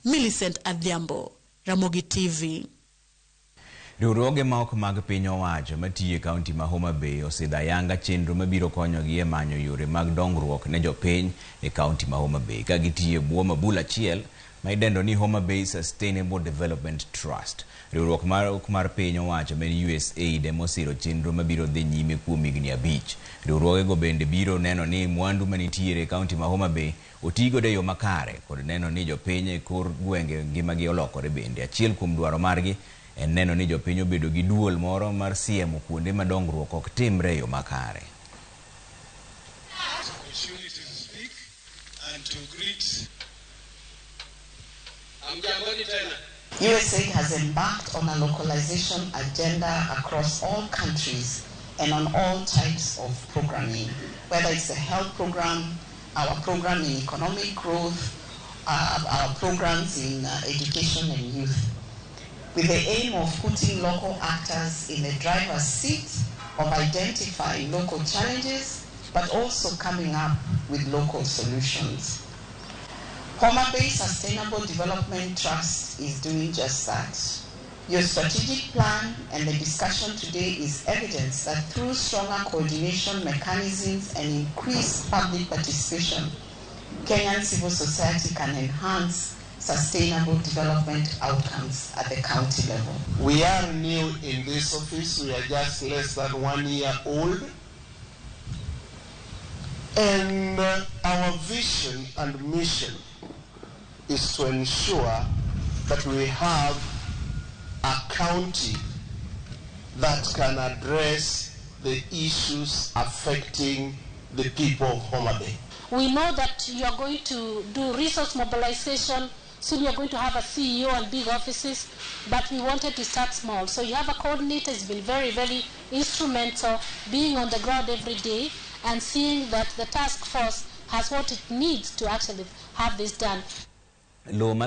Millicent Adhiambo, Ramogi TV. Riwruoge ma ok mag piny owacho matiyo e kaunti ma Homa Bay osidho ayanga chenro mabiro konyogi e manyo yore mag dongruok ne jopiny e kaunti ma Homa Bay ka gitiyo e bwo mabul achiel ma idendo ni Homa Bay Sustainable Development Trust. Riwruok ma ok mar piny owacho ma en USAID ema osiro chenro mabiro dhi nyime kuom higni 5. Riwruogego bende biro neno ni mwandu manitiere e kaunti ma Homa Bay otigodo e yo makare kod neno ni jopiny e kor gwenge ngimagi olokore bende. Achiel kuom dwaro margi en neno ni jopiny obedo gi duol moro mar siemo kuonde ma dongruok ok timre e yo makare. Opportunity to speak and to greet. Hamjamboni tena. USAID has embarked on a localization agenda across all countries and on all types of programming, whether it's a health program, our program in economic growth, our programs in education and youth, with the aim of putting local actors in the driver's seat of identifying local challenges, but also coming up with local solutions. Homa Bay Sustainable Development Trust is doing just that. Your strategic plan and the discussion today is evidence that through stronger coordination mechanisms and increased public participation, Kenyan civil society can enhance sustainable development outcomes at the county level. We are new in this office. We are just less than 1 year old. And our vision and mission is to ensure that we have a county that can address the issues affecting the people of Homa Bay. We know that you are going to do resource mobilization. Soon you are going to have a CEO and big offices, but we wanted to start small. So you have a coordinator who's been very, very instrumental, being on the ground every day and seeing that the task force has what it needs to actually have this done. Lowo ma